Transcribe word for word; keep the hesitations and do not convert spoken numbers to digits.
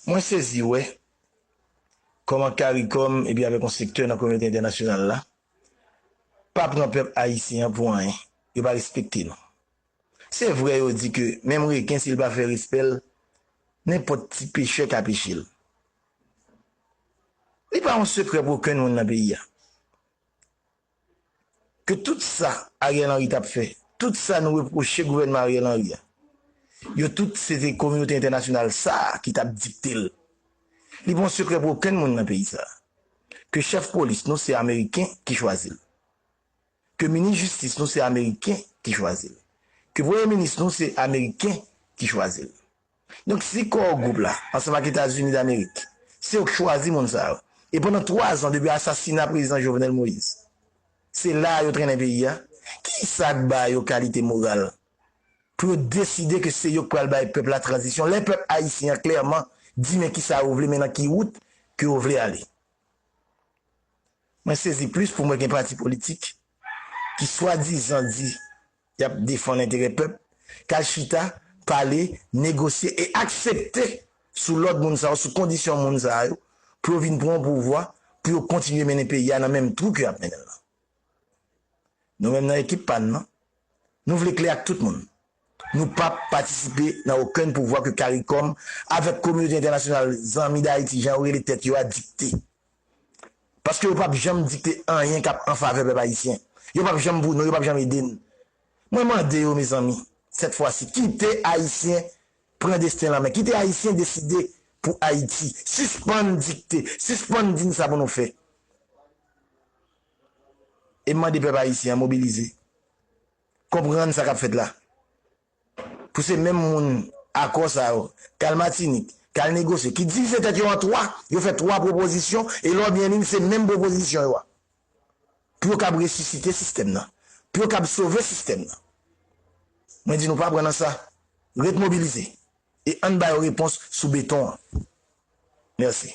Mwen sezi wè kòman CARICOM epi avèk yon sektè nan kominote entènasyonal la pa pran pèp ayisyen an pou anyen. Yo pa respekte nou. Se vre yo di ke menm reken si l pa fè respè l, nenpòt ti pechè ka peche l. Li pa yon sekrè pou okenn moun nan peyi a. Ke tout sa Ariel Henry t ap fè, tout sa nou repwoche gouvènman Ariel Henry a, yo tout se te kominote entènasyonal sa a ki t ap dikte l. Li pa yon sekrè pou okenn moun nan peyi sa a. Ke chèf polis nou se Ameriken ki chwazi l. Ke minis jistis nou se Ameriken ki chwazi l. Ke premye minis nou se Ameriken ki chwazi l. Donk, si Core Group la, ansanm ak Etazini Damerik, se yo k chwazi moun sa yo. E pandan twa zan depi asasina prezidan Jovenel Moïse, se la a yo trennen peyi a, kisa k ba yo kalite moral pou yo deside ke se yo k pral bay pèp la tranzisyon, lè pèp ayisyen an klèman di men kisa yo vle, men nan ki wout ke yo vle ale? Mwen sezi plis pou mwen gen pati politik ki swadizan di y ap defann enterè pèp, k al chita, pale, negosye e aksepte sou lòd moun sa yo, sou kondisyon moun sa yo, pou yo vin pran yon pouvwa, pou yo kontinye mennen peyi a nan menm twou ke y ap mennen l lan. Nou menm nan ekip pa n nan, nou vle klè ak tout moun. Nou p ap patisipe nan okenn pouvwa ke CARICOM avèk kominote entènasyonal zanmi Dayiti, jan yo rele tèt yo a, dikte. Paske yo p ap janm dikte anyen k ap an favè pèp ayisyen. Yo p ap janm pou nou, yo p ap janm ede n. Mwen mande yo, mezanmi, sèt fwa si, kite Ayisyen pran desten l an men. Kite Ayisyen deside pou Ayiti. Sispann dikte, sispann di n sa pou nou fè. E m mande pèp ayisyen an mobilize. Konprann sa k ap fèt la. Pou se menm moun akò sa yo, k al Matinik, k al negosye, ki divize tèt yo an twa, yo fè twa pwopozisyon, e lè w byen li, se menm pwopozisyon yo a. Pou yo kab resisite sistèm nan, pou yo kab sove sistèm nan. Mwen di nou pa pran nan sa, ret mobilize, e ann ba yo repons sou beton an. Mèsi.